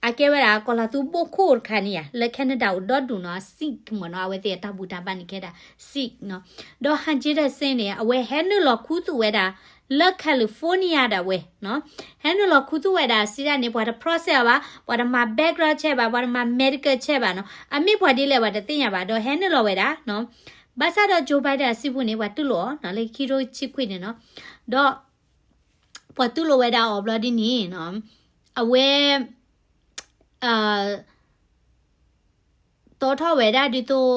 အကဲဝဲဒၣ်ကီၤလၤသူဘိၣ်ခိၣ်တခါန့ၣ်ဧါ လၢ Canada အိၣ်ဒီဒူၣ်နီၤ Sikh မ့ၢ်နီၤ အဝဲသ့ၣ်အတၢ်ဘူၣ်တၢ်ဘါန့ၣ်ကဲဒၣ် Sikh နီၤ. ဒီး Harjinder Singh န့ၣ် အဝဲဟဲနုာ်လီၤခူသူၣ်ဝဲဒၣ် လၢ California ဒၣ်ဝဲနီၤ. ဟဲနုာ်လီၤခူသူၣ်ဝဲဒၣ်စံးဒၣ်န့ၣ် ပှၤတ process အီၤဘၣ်, ပှၤတမၤ background check ဘၣ်, ပှၤတမၤ medical check ဘၣ်နီၤ. အမ့ၢ်ပှၤဒ်လဲၣ်ပှၤတသ့ၣ်ညါဘၣ် ဒီးဟဲနုာ်လီၤဝဲဒၣ်နီၤ. ဘၣ်ဆၣ်ဒီး Joe Biden အစုပူၤန့ၣ် ပှၤတူၢ်လိာ်အီၤနီၤ လၢခံကထိတဆံခွံန့ၣ်နီၤ. ဒီး ပှၤတူၢ်လိာ်ဝဲဒၣ်အီၤဘျီဒ်န့ၣ်နီၤ အဝဲ တီထီၣ်ဝဲဒၣ်ဒ်သိး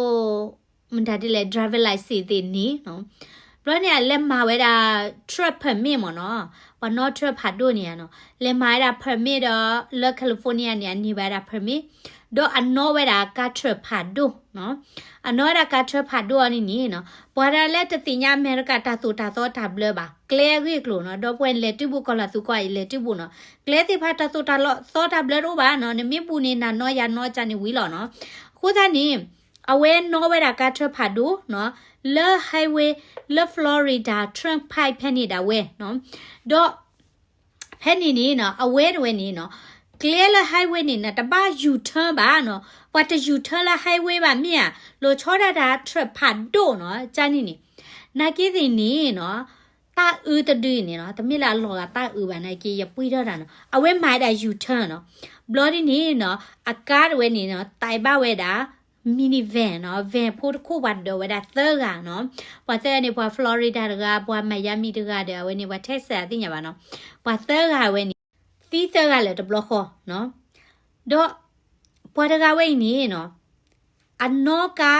မတၤဒ်လဲၣ် driver license သ့ၣ်န့ၣ်နီၤ. ဘျီန့ၣ် အလဲၤမၤဝဲဒၣ် truck permit မ့ၢ်နီၤ, ပှၤနီၣ် truck ဖးဒိၣ်န့ၣ်ဧါနီၤ. လဲၤမၤဝဲဒၣ် permit ဒီး လၢ California န့ၣ် အန့ၢ်ဝဲဒၣ် permit ဒီးအနီၣ်ဝဲဒၣ်ကါ truck ဖးဒိၣ်နီၤ. အနီၣ်ဝဲဒၣ်ကါ truck ဖးဒိၣ်အီၤန့ၣ်န့ၣ်နီၤ ပှၤဒၣ်လၢတသ့ၣ်ညါအမဲရကၤတၢ်သိၣ်တၢ်သီတၢ်ဘျၢဘၣ် ကျဲအဂ့ၢ်အကျိၤနီၤ. ဒီပုၢ်ဝဲၢ်လဲၤတုၤဘူး ကီၤလၤသူကီၢ်အံၤလဲၤတုၤဘူးနီၤ ကျဲသ့ၣ်တဖၣ်တၢ်သိၣ်တၢ်သီတၢ်ဘျၢတအိၣ်ဘၣ်နီၤ. နမ့ၢ်ဘူးန့ၣ် နၤနီၣ်ယၤနီၣ်ကန့ၣ်ဝံၤလီၤနီၤ. အဃိသတးန့ၣ် အဝဲနီၣ်ဝဲဒၣ်ကါ truck ဖးဒိၣ်နီၤ လၢ highway လၢ Florida Turnpike ဖဲန့ၣ်ဒၣ်ဝဲနီၤ. ဒီး ဖဲန့ၣ်န့ၣ်နီၤ အဝဲတဝဲန့ၣ်နီၤ ကျဲလၢ highway န့ၣ်နီၤ တဘၣ် U-turn ဘၣ်နီၤ. ပှၤတ U-turn လၢ highway ဘၣ်မ့ၢ်ဧါ, လီၤဆီဒၣ်တၢ် truck ဖးဒိၣ်နီၤ ကန့ၣ်န့ၣ်. နာ်က့သ့ၣ်န့ၣ်နီၤ တၢ်အုးတဒုန့ၣ်နီၤ တမ့ၢ်လၢအလီၤဂာ်တၢ်အုးဘၣ် နာ်က့ ယပှံၢ်ထီၣ်တၢ်နီၤ အဝဲမၤဒၣ် U-turn နီၤ. ဘျီဒ်န့ၣ်နီၤ အကါတဝဲန့ၣ်နီၤ တဲဘၣ်ဝဲဒၣ် minivan နီၤ van ဖိတခိၣ် ပှၤဒိးဝဲဒၣ်သၢဂၤနီၤ. ပှၤသၢဂၤန့ၣ် ပှၤ Florida တဂၤ, ပှၤ Miami တဂၤဒီး အဝဲန့ၣ် ပှၤ Texas အသ့ၣ်ညါဘၣ်နီၤ. ပှၤသၢဂၤဝဲန့ၣ် သံသၢဂၤလၢာ်တဘျီဃီနီၤ. ဒီးပှၤတဂၤဝဲအံၤန့ၣ်နီၤ အနီၣ်ကါ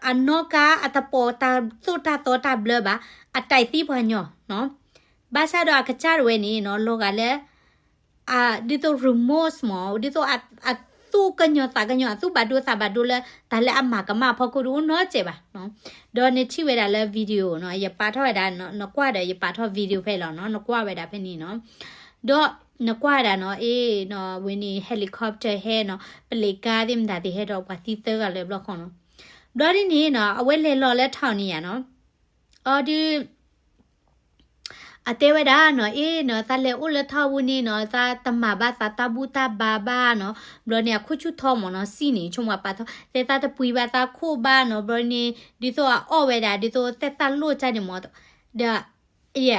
အနီၣ်ကါအတပိာ်တၢ်သိၣ်တၢ်သီတၢ်ဘျၢဘၣ်, အတဲာ်သံပှၤညီနီၤ. ဘၣ်ဆၣ်ဒီးအကစၢ်တဝဲန့ၣ်နီၤ လီၤဂာ်လၢ ဒ်သိး remorse မ့ၢ် ဒ်သိးအသူၣ်ကညီၤသးကညီၤ အသူၣ်ဘၣ်ဒိသးဘၣ်ဒိလၢ တၢ်လၢအမၤကမၣ်အဖီခိၣ်တအိၣ်နီတစဲးဘၣ်နီၤ. ဒီးနထံၣ်ဝဲဒၣ်လၢ video နီၤ ယပာ်ထီၣ်ဝဲဒၣ် နကွၢ်ဒီး ယပာ်ထီၣ် video ဖဲလီၤနီၤ နကွၢ်ဝဲဒၣ်ဖဲန့ၣ်နီၤ. ဒီးနကွၢ်ဝဲဒၣ်နီၤ အ့ၣ်နီၤ ဝဲန့ၣ် helicopter ဟဲနီၤ ပလ့းကါသ့ၣ်မတၤသ့ၣ်ဟဲဒီးပှၤသံသၢဂၤလၢာ်တဘျီဃီနီၤ. ဘျီဒ်န့ၣ်နီၤ အဝဲလဲၤလီၤလၢထီၣ်န့ၣ်ယါနီၤ အီၤဒုး အတဲဝဲဒၣ်နီၤ အ့ၣ်နီၤ သးလဲၤအိၣ်လၢထီၣ်ပူၤန့ၣ်နီၤ သးတမၤဘၣ်သးတၢ်ဘူၣ်တၢ်ဘါဘၣ်နီၤ. ဘျီန့ၣ် အခိၣ်ဆူၣ်ထီမ့ၢ်နီၤ စံၣ်န့ၣ် ဆိကမိၣ်ပာ်ထီၣ် သဲးသးတပှံၤဘၣ်သးခိၣ်ဘၣ်နီၤ. ဘျီန့ၣ် ဒ်သိးအအီၣ်ဝဲဒၣ် ဒ်သိးသဲးသးလိၣ်ကၢ်န့ၣ်မ့ၢ် ဒီး ယ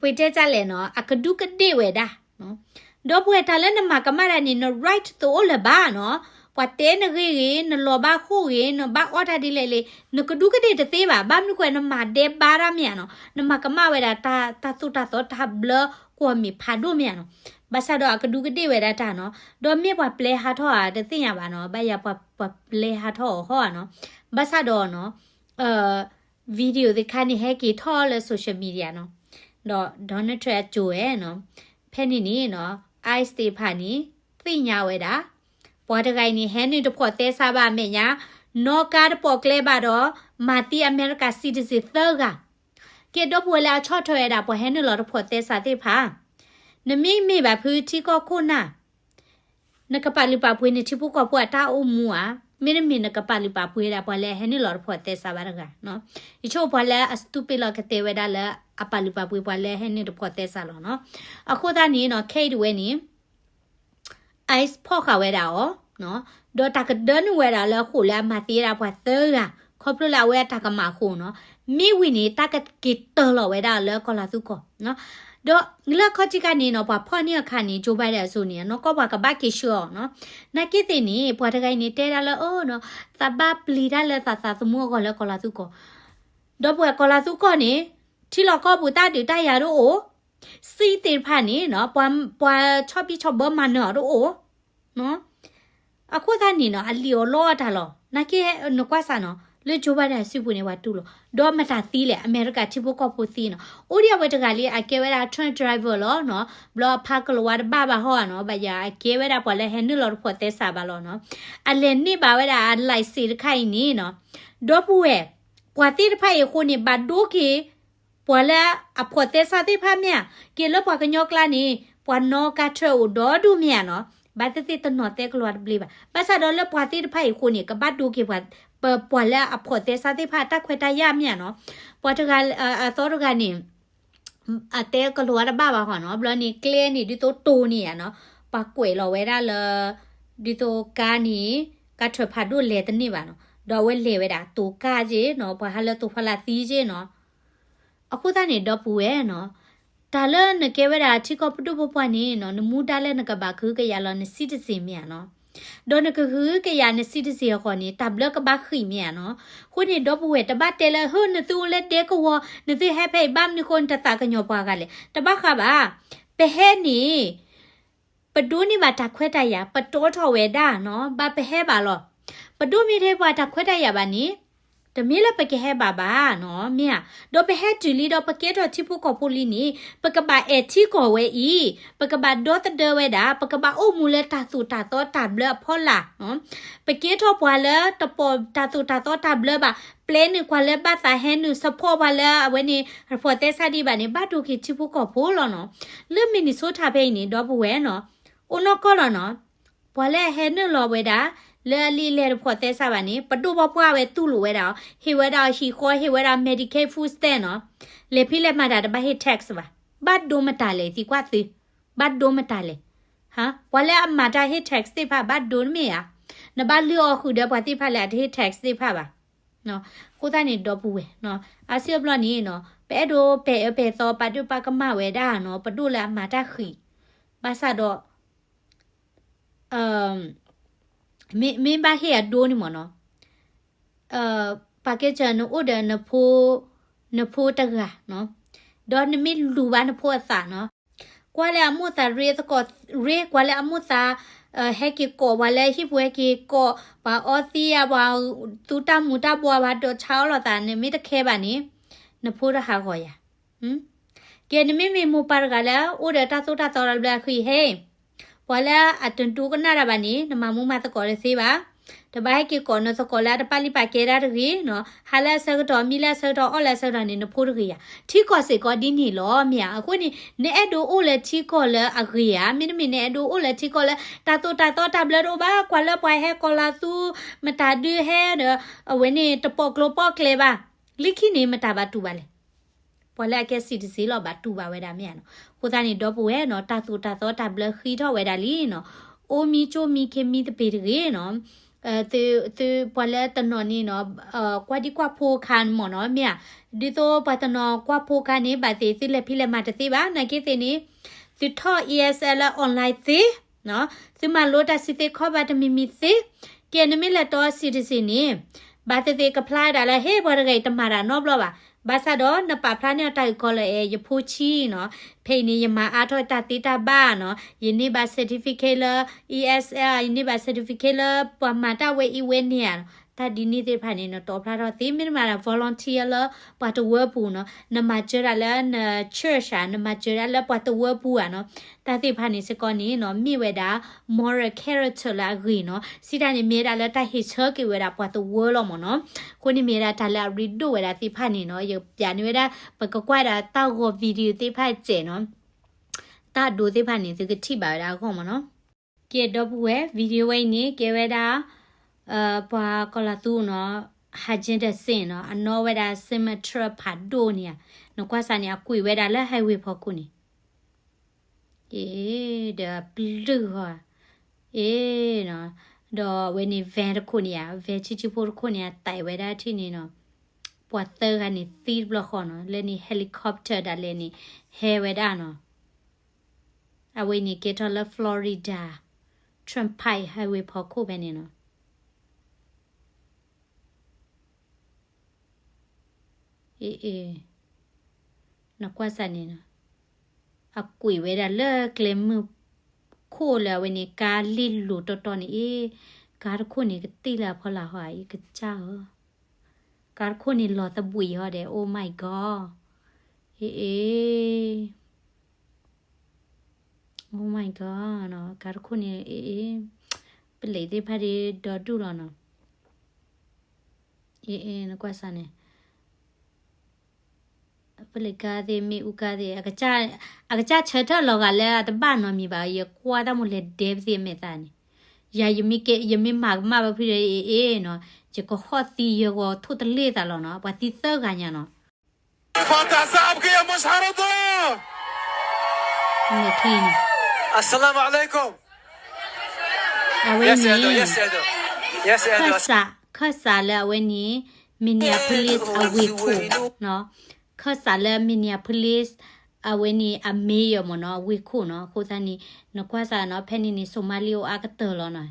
ပှ့ၤတဲကၢ်လဲၣ်နီၤ အကဒူးကဒ့ၣ်ဝဲဒၣ် ဒီပုၢ်ဝဲၢ် တၢ်လၢနမၤကမၣ်တၢ်န့ၣ် န right တအိၣ်လၢၤဘၣ်နီၤ. ပှၤတဲနဂ့ၢ်ဂ့ၤ နလီၤဘၣ်ဃိၣ်ဂ့ၤ နဘၣ်အီၣ်တၢ်ဒ်လဲၣ်လဲၣ် နကဒူးကဒ့ၣ်တသ့ဘၣ်. ဘၣ်မနုၤဃိ နမၤဒဲးဘးတၢ်မ့ၢ်ဧါနီၤ. နမၤကမၣ်ဝဲဒၣ်တၢ် တၢ်သိၣ်တၢ်သီတၢ်ဘျၢကွီၢ်မ့ၢ်ဖးဒိၣ်မ့ၢ်ဧါနီၤ. ဘၣ်ဆၣ်ဒီးအကဒူးကဒ့ၣ်ဝဲဒၣ်တၢ်နီၤ. ဒီးမ့ၢ်ပှၤပျဲဟးထီၣ်ဧါ တသ့ၣ်ညါဘၣ်နီၤ. ဘၣ်ယၤပှၤ ပှၤပျဲဟးထီၣ်အီၤဃီဧါနီၤ. ဘၣ်ဆၣ်ဒီးနီၤ video သ့ၣ်တခါန့ၣ် ဟဲက့ၤထီၣ်လၢ social media နီၤ. ဒီး Donald Trump အစိၤဝဲနီၤ. ဖဲန့ၣ်န့ၣ်နီၤ ICE သ့ၣ်တဖၣ်န့ၣ် သ့ၣ်ညါဝဲဒၣ် ပှၤတဂၤအံၤန့ၣ် ဟဲနုာ်တဖိးသဲစးဘၣ်အမဲာ်ညါ နီၣ်ကါတပိာ်ကျဲဘၣ်ဒီး မၤသံအမဲရကၤ citizen သၢဂၤ. ကဲ ဒီပုၢ်ဝဲၢ်လၢအဆီၣ်ထွဲဝဲဒၣ် ပှၤဟဲနုာ်လီၤတဖိးသဲစးသ့ၣ်တဖၣ် နမ့ၢ်မ့ၢ်ဘၣ်ဖုထံကီၢ်ခိၣ်နၢ် နကပာ်လုၢ်ပာ်ပှ့ၤနထံဖိကီၢ်ဖိအတၢ်အိၣ်မူဧါ, မ့တမ့ၢ်နကပာ်လုၢ်ပာ်ပှ့ၤဒၣ်ပှၤလၢအဟဲနုာ်လီၤတဖိးသဲစးဘၣ်တဂၤ. ယဆိကမိၣ်ပှၤလၢအ stupid လီၤ ကတဲဝဲဒၣ်လၢ အပာ်လုၢ်ပာ်ပှ့ၤပှၤလၢအဟဲနုာ်တဖိးသဲစးလီၤနီၤ. အဃိသတးန့ၣ်နီၤ ခဲအံၤတဝဲန့ၣ် ICE ဖီၣ်ဃာ်ဝဲဒၣ်အီၤ, ဒီးတၢ်ကဒၢနုာ်ဝဲဒၣ်လၢအဃိာ်လၢအမၤသံဝဲဒၣ်ပှၤသၢဂၤ ခီဖျိလၢအဝဲအတၢ်ကမၣ်အဃိနီၤ. မ့ၢ်ဝံၤန့ၣ် တၢ်ကက့ၤတၢၢ်လီၤဝဲဒၣ်လၢကီၤလၤသူကီၢ် ဒီးလၢခီၣ်ထံးခါန့ၣ်နီၤ ပှၤဖီၣ်န့ၢ်အခါန့ၣ် Joe Biden အစိၤန့ၣ် နီၢ်ကီၢ်ပှၤကဘၣ်က့ၤဆှၢအီၤနီၤ. နာ်က့သ့ၣ်န့ၣ် ပှၤတဂၤအံၤန့ၣ် တဲဒၣ်လၢ အၢနီၤ သးဘၣ်ပျံၤတၢ်လၢသးသးသမူအဂီၢ်လၢကီၤလၤသူကီၢ်, ဒီပုၢ်ဝဲၢ် ကီၤလၤသူကီၢ်န့ၣ် ထံလီၢ်ကီၢ်ပူၤတၢ်ဒုးတၢ်ယၤတအိၣ်, စံးသ့ၣ်တဖၣ်န့ၣ်နီၤ ပှၤဆီၣ်ဘံၣ်ဆီၣ်ဘၢမၤနၢၤအီၤတအိၣ် အဃိသတးန့ၣ်နီၤ အလံၣ်အီၤလီအီၤတၢ်လီၤ. နာ်က့ နကွၢ်စးနီၤ လၢ Joe Biden အစုပူၤန့ၣ် ပှၤတူၢ်လိာ်, ဒီးမတၤသံလဲၣ် အမဲရကၤထံဖိကီၢ်ဖိသံနီၤ. အိၣ်ဒံးအဝဲတဂၤလံ အကဲဝဲဒၣ် truck driver လီၤနီၤ. ဘျီအဖးကလၤဝါတဘၣ်ဘၣ်ဟီဧါနီၤ, ဘၣ်ယၤအကဲဝဲဒၣ်ပှၤလၢဟဲနုာ်လီၤတဖိးသဲစးဘၣ်လီၤနီၤ. အလဲၤန့ၢ်ဘၣ်ဝဲဒၣ်အ license တခါအံၤန့ၣ်နီၤ, ဒီပုၢ်ဝဲၢ် ပှၤသ့ၣ်တဖၣ်အံၤအဃိန့ၣ် ဘၣ်ဒိက့ၤ ပှၤလၢအဖိးသဲစးသ့ၣ်တဖၣ်မ့ၢ်ဧါ, က့ၤလၢပှၤကညီကျါန့ၣ် ပှၤနီၣ်ကါထၢၣ်အိၣ်ဒီဒူၣ်မ့ၢ်ဧါနီၤ, ဘၣ်သ့ၣ်သ့ၣ်တနီၤသဲကလီၤတဘျ့ဘၣ်. ဘၣ်ဆၣ်ဒီးလၢပှၤသ့ၣ်တဖၣ်အံၤအဃိန့ၣ် ကဘၣ်ဒိက့ၤပှၤ, ပပှၤလၢအဖိးသဲစးသ့ၣ်တဖၣ်အတၢ်ခွဲးတၢ်ယာ်မ့ၢ်ဧါနီၤ, ပှၤတဂၤ, အသီတဂၤန့ၣ် အတဲကလီၤတဘၣ်ဘၣ်ဃီနီၤ, ဘျီန့ၣ် ကျဲန့ၣ်ဒ်သိးတိၤန့ၣ်ဧါနီၤ, ပှၤကွဲးလီၤဝဲဒၣ်လၢ ဒ်သိးကါန့ၣ် ကါထၢၣ်ဖးဒိၣ်လဲၤတန့ၢ်ဘၣ်နီၤ, ဒီးအဝဲလဲၤဝဲဒၣ်တိၤကါက့နီၤ, ပှၤဟးလၢတိၤဖီလာ်သံက့နီၤ. အဃိသတးန့ၣ် ဒီပုၢ်ဝဲၢ်နီၤ, တၢ်လၢနကဲဝဲဒၣ်ထံကီၢ်ပဒိၣ်ပပှၢ်န့ၣ်နီၤ, နမူဒါလၢနကဘၣ်ကဟုကယာ်လီၤန citizen မ့ၢ်ဧါနီၤ, ဒီးနကဟုကယာ်န citizen အဂီၢ်န့ၣ် တၢ်ဘျၢကဘၣ်ဃံးမ့ၢ်ဧါနီၤ. အဃိန့ၣ် ဒီပုၢ်ဝဲၢ် တဘၣ်တဲလၢ ဟၢ နသုအိၣ်လၢဒဲကဝီၤ နသုဟဲဖဲအံၤဘၣ်မနုၤအဃိ နတသးကညီၤပှၤဂၤလဲၣ်, တဘၣ်ဃးဘၣ်. ပဟဲန့ၣ် ပဒိးန့ၢ်ဘၣ်တၢ်ခွဲးတၢ်ယာ် ပတီထီၣ်ဝဲဒၣ်နီၤ, ဘၣ်ပဟဲဘၣ်လီၤ. ပဒိးမ့ၢ်ထဲပှၤတၢ်ခွဲးတၢ်ယာ်ဘၣ်န့ၣ် တမ့ၢ်လၢပကဟဲဘၣ်ဘၣ်နီၤ, မ့ၢ်ဧါ. ဒီးပဟဲတုၤလံဒီးပကဲထီၣ်ထံဖိကီၢ်ဖိလံန့ၣ် ပကဘၣ်အဲၣ်ထံကီၢ်ဝဲအံၤ, ပကဘၣ်ဒီသဒၢဝဲဒၣ်, ပကဘၣ်အိၣ်မူလၢတၢ်သိၣ်တၢ်သီတၢ်ဘျၢအဖီလာ်, ပကဲထီၣ်ပှၤလၢတပိာ်တၢ်သိၣ်တၢ်သီတၢ်ဘျၢဘၣ်, ပျဲန့ၢ်ပှၤလၢဘၣ်သးဟဲနုာ် support ပှၤလၢအဝဲန့ၣ် ဖိးသဲစးဒံးဘၣ်န့ၣ် ဘၣ်ဒိက့ၤထံဖိကီၢ်ဖိလီၤနီၤ. လၢ Minnesota ဖဲအံၤန့ၣ် ဒီပုၢ်ဝဲၢ်နီၤ, အိၣ်နီၢ်ကီၢ်လီၤနီၤ. ပှၤလၢအဟဲနုာ်လီၤဝဲဒၣ် လၢအလံာ်လဲၢ်တဖိးသဲစးဘၣ်န့ၣ် ပဒိၣ်ပပှၢ်ဝဲတူၢ်လိာ်ဝဲဒၣ်အီၤ, ဟ့ၣ်ဝဲဒၣ်အီၤဟံၣ်ဃီ, ဟ့ၣ်ဝဲဒၣ် Medicaid food stamp နီၤ. လဲၤဖံးလဲၤမၤတၢ်တဘၣ်ဟ့ၣ် tax ဘၣ်. ဘၣ်ဒိမတၤလဲၣ် သံကွၢ်သု, ဘၣ်ဒိမတၤလဲၣ်. ဟါ, ပှၤလၢအမၤတၢ်ဟ့ၣ် tax သ့ၣ်တဖၣ် ဘၣ်ဒိတမ့ၢ်ဧါ. နဘၣ်လုၢ်အီၣ်ဃုာ်ဒီးပှၤသ့ၣ်တဖၣ်လၢအတဟ့ၣ် tax သ့ၣ်တဖၣ်ဘၣ်. အဃိသတးန့ၣ် ဒီပုၢ်ဝဲၢ်, အါစုအါဘျီန့ၣ်နီၤ, ပအဲၣ်ဒိးပဲာ်အၢပဲာ်သီ ပာ်ဒိၣ်ပာ်ကမၣ်ဝဲဒၣ်နီၤ, ပဒိၣ်လၢအမၤတၢ်ဃံး, ဘၣ်ဆၣ်ဒီး မ့ၢ်, မ့ၢ်ဘၣ်ဟ့ၣ်အဒိန့ၣ်မ့ၢ်နီၤ, ပာ်ကဲစၢၤနအိၣ်ဒီးနဖိ, နဖိတဂၤနီၤ, ဒီးနမ့ၢ်လူၤဘၣ်နဖိအသးနီၤ, ကွၢ်လၢအမိၢ်သးရ့သကိးရ့, ကွၢ်လၢအမိၢ်သး ဟဲက့ၤကိး, ပှၤလၢဟံၣ်ပူၤဟဲက့ၤကိး, ပှၤအီသံယၤ, ပှၤသူတၢ်မူၤတၢ်ဘှီး, ပှၤဒိးဆါအီၣ်လိာ်သး, နမ့ၢ်တခဲဘၣ်န့ၣ် နဖိတဟးဂီၤယၤ. ကဲ နမ့မ့ၢ်မိၢ်ပၢ်တဂၤလၢ အိၣ်ဒီးတၢ်သိၣ်တၢ်သီတဘျၢအဃံ, ဟဲ, ပှၤလၢအတဒိကနၣ်တၢ်ဘၣ်န့ၣ် နမၤမူမၤသကိးတသ့ဘၣ်. တဘၣ်ဟဲက့ၤကိးနသကိးလၢအတပာ်လုၢ်ပာ်ကဲဒၣ်တဂ့ၤနီၤ. ဟးလၢအဆၢကတီၢ်, မံလၢအဆၢကတီၢ်, အီၣ်လၢအဆၢကတီၢ်န့ၣ် နဖိတဂ့ၤယၤ. ထံကီၢ်စ့ၢ်ကီးဒ်န့ၣ်လီၤ မ့ၢ်ဧါ. အဃိန့ၣ် နအဲၣ်ဒိးအိၣ်လၢထံကီၢ်လၢအဂ့ၤဧါ, မ့တမ့ၢ် နအဲၣ်ဒိးအိၣ်လၢထံကီၢ်လၢ တၢ်သိၣ်တၢ်သီတၢ်ဘျၢတအိၣ်ဘၣ်, ကွၢ်လၢပှၤဟဲကိးလီၤသူ, မတၤဒုးဟဲဒီး အဝဲန့ၣ်တပိာ်ကျိၤပိာ်ကျဲဘၣ်. လၢခံန့ၣ် မတၤဘၣ်တူၢ်ဘၣ်လဲၣ်. ပှၤလၢအကဲ citizen လီၤ ဘၣ်တူၢ်ဘၣ်ဝဲဒၣ် မ့ၢ်ဧါနီၤ. အဃိသတးန့ၣ် ဒီပုၢ်ဝဲၢ်နီၤ, တၢ်သိၣ်တၢ်သီတၢ်ဘျၢဃံးထီၣ်ဝဲဒၣ်လံနီၤ. အိၣ်မံကၠိမံခ့မံသပ့ၤတဂ့ၤနီၤ. သု, သုပှၤလၢတနီၤန့ၣ်နီၤ, ကွၢ်ဒံကွၢ်ဖိအခါမ့ၢ်နီၤ, မ့ၢ်ဧါ. ဒ်သိးပှၤတနီၤကွၢ်ဖိအခါန့ၣ် ဘၣ်သ့ၣ်သုလဲၤဖံးလဲၤမၤတသ့ဘၣ်, နာ်က့သ့ၣ်န့ၣ် သုထီၣ် E S L online သ့, သုမၤလိတၢ်စံးသ့ခီဘၣ်တမံၤမံၤသ့. ကဲ နမ့ၢ်လဲၤတီ citizen န့ၣ် ဘၣ်သ့ၣ်သ့ၣ်ကဖျါဒၣ်လၢ ဟ့ၣ် ပှၤတဂၤအံၤတမၤတၢ်နီတဘျီဘၣ်. ဘၣ်ဆၣ်ဒီးနပာ်ဖျါန့ၢ်အီၤတၢ်အုၣ်ကီၤလၢ အဲ ယဖိဆံးနီၤ, ဖဲအံၤန့ၣ် ယမၤအါထီၣ်တၢ်သ့တၢ်ဘၣ်နီၤ, ယန့ၢ်ဘၣ် certificate လၢ E S L, ယန့ၢ်ဘၣ် certificate လၢပှၤမၤတၢ်ဝဲအံၤဝဲန့ၣ်ဧါ. တၢ်ဒ်န့ၣ်သ့ၣ်တဖၣ်န့ၣ် နတီဖျါထီၣ်သ့, မ့တမ့ၢ်ဒီး volunteer လၢပှၤတဝၢပူၤနီၤ, နမၤစၢၤဒၣ်လၢန church ဧါ, နမၤစၢၤဒၣ်လၢပှၤတဝၢပူၤဧါနီၤ. တၢ်သ့ၣ်တဖၣ်န့ၣ်စ့ၢ်ကီးန့ၣ်နီၤ, မ့ၢ်ဝဲဒၣ် moral character လၢအဂ့ၤနီၤ. စံးတၢ်န့ၣ် မ့ၢ်ဝဲဒၣ်လၢတၢ်ဟ့ၣ်ဆၢက့ၤဝဲဒၣ်ပှၤတဝၢလီၤမ့ၢ်နီၤ. အဃိန့ၣ်မ့ၢ်ဝဲဒၣ်တၢ်လၢအရ့ဒိၣ်ဝဲဒၣ်သ့ၣ်တဖၣ်န့ၣ်နီၤ. ယပျးန့ၢ်ဝဲဒၣ် ပကကွၢ်ဒၣ်တၢ်ဂီၤ video သ့ၣ်တဖၣ်စဲးနီၤ, တၢ်ဒိသ့ၣ်တဖၣ်န့ၣ် သုကထံၣ်ဘၣ်ဝဲဒၣ်အဂီၢ်မ့ၢ်နီၤ. ကဲ ဒီပုၢ်ဝဲၢ်, video ဝဲအံၤန့ၣ် ကဲဝဲဒၣ် ပှၤကီၤလီၤသူနီၤ, Hajjin Dasin နီၤ, အနီၣ်ဝဲဒၣ် cemetery ဖးဒိၣ်န့ၣ်ဧါ. နကွၢ်စးန့ၣ် အကွံာ်ဝဲဒၣ်လၢ highway ဖီခိၣ်န့ၣ် အ့ ဒီးပျုၢ်ဃီ, အ့ ဒီးအဝဲန့ၣ် van တခိၣ်န့ၣ်ဧါ, van ဆံးဆံးဖိတခိၣ်န့ၣ် အတဲဝဲဒၣ်ထံၣ်န့ၣ်နီၤ, ပှၤသၢဂၤန့ၣ်သံတဘျီဃီနီၤ, လၢန့ၣ် helicopter ဒၣ်လဲာ်န့ၣ် ဟဲဝဲဒၣ်နီၤ. အဝဲန့ၣ်ကဲထီၣ်လၢ Florida Turnpike highway ဖီခိၣ်ဖဲန့ၣ်နီၤ. အ့ အ့ နကွၢ်စးန့ၣ်နီၤ, အကွံာ်ဝဲဒၣ်လၢကျဲမုၢ်ခိၣ်လၢအဝဲန့ၣ် ကါလ့ၢ်လိၤတီတီန့ၣ် အ့, ကါတခိၣ်န့ၣ်ကတ့ၢ်လၢအဖီလာ်ဟီဧါ, အံၤကစၢ်ဧၢ, ကါတခိၣ်န့ၣ်လီၤသဘှံးဟီဒီး oh my god, အ့ အ့ Oh my god နီၤ, ကါတခိၣ်န့ၣ် အ့ အ့ ပလံးသ့ၣ်တဖၣ်ဒီးဒီဒူၣ်လီၤနီၤ. အ့ အ့ နကွၢ်စးန့ၣ်, ပလ့ကါသ့ၣ် မ့ၣ်အူကါသ့ၣ် အကစၢ်ဆၢထၢၣ်လီၤဂာ်လၢအတဘၣ်နီတမံၤဘၣ်, ယကွၢ်တၢ်မိၢ်လဲၤဒဲပသ့ၣ်အမဲာ်သးန့ၣ်, ယၤ ယမ့ၢ်ကဲ ယမ့ၢ်မၤကမၣ်ဘၣ်ဖုဒီးအ့ၣ်အ့ၣ်နီၤ, ယကဟီၣ်သံယဂီၤထိၣ်တလ့ၣ်သးလီၤနီၤ, ပှၤသံသၢဂၤညါနီၤ. فقط سأبقي يا مشهرة. မဲာ်ချံန့ၣ် السلام عليكم. အဝဲန့ၣ် ခၢၣ်စးလၢအဝဲန့ၣ် Minneapolis အဝ့ၢ်ခိၣ်, ခၢၣ်စးလၢ Minneapolis အဝဲန့ၣ် အ mayor မ့ၢ်နီၤ, အဝ့ၢ်ခိၣ်နီၤ, အဃိသတးန့ၣ် နကွၢ်စးနီၤ, ဖဲန့ၣ်န့ၣ် Somali အိၣ်အါကတၢၢ်လီၤနီ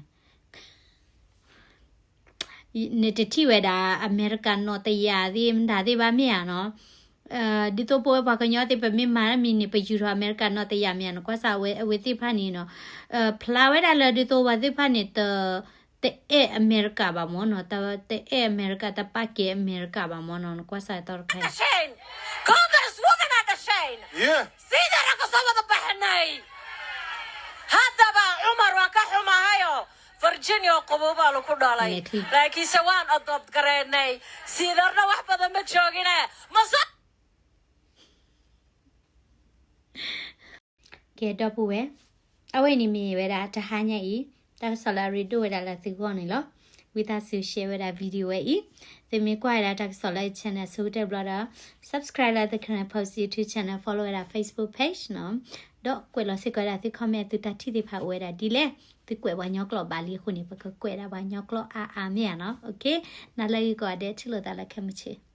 ၤ. နတထံၣ်ဝဲဒၣ် အမဲရကၤနီၣ်တယၢ်သ့ၣ်မတၤသ့ၣ်ဘၣ်မ့ၢ်ဧါနီၤ, ဒ်သိးပဝဲပှၤကညီသ့ၣ် ပမ့ၢ်မၤတၢ်မံၤန့ၣ် ပယူၤထီၣ်အမဲရကၤနီၣ်တယၢ်မ့ၢ်ဧါ, နကွၢ်စး အဝဲသ့ၣ်တဖၣ်န့ၣ်နီၤ, ဖျါဝဲဒၣ်လၢဒ်သိးပှၤသ့ၣ်တဖၣ်န့ၣ် တအဲၣ်အမဲရကၤဘၣ်မ့ၢ်နီၤ, တအဲၣ်အမဲရကၤ တပာ်ကဲအမဲရကၤဘၣ်မ့ၢ်နီၤ, နကွၢ်စးသီတခါအံၤ Congresswoman Atashain. Sidara ka sabada bahanay. Hadaba Umar wa ka humahayo. Virginia qabo ba lo ku dhalay. Laakiinse waan adopt garaynay. Sidarna wax badan ma joogine. Masa ကဲ ဒီပုၢ်ဝဲၢ်, အဝဲန့ၣ်မ့ၢ်ဝဲဒၣ်တဟါညါအံၤ တၢ်ကစီၣ်လၢအရ့ဒိၣ်ဝဲဒၣ်လၢသုဂီၢ်န့ၣ်လီၤ. ဝံသးစူၤ share ဝဲဒၣ် video ဝဲအံၤ, သုမ့ၢ်ကွၢ်ဝဲဒၣ်တၢ်ကစီၣ်လၢ channel ဆိကတၢၢ်ဘျီဒီး subscribe လၢ The Karen Post YouTube channel, follow ဝဲဒၣ် Facebook page နီၤ, ဒီးကွဲးလီၤစ့ၢ်ကီးဝဲဒၣ်သု comment သုတၢ်ထံၣ်သ့ၣ်တဖၣ်အိၣ်ဝဲဒၣ်ဒ်လဲၣ်, သုကွဲးပှၤကညီကျိာ်ဘၣ်လံအဃိန့ၣ် ပကကွဲးဒၣ်ပှၤကညီကျိာ်အါအါမ့ၢ်ဧါနီၤ. နၤလၢအဂ့ၤကိးဂၤဒဲး ထံၣ်လိာ်သးလၢခဲမုၢ်ဆ့ၣ်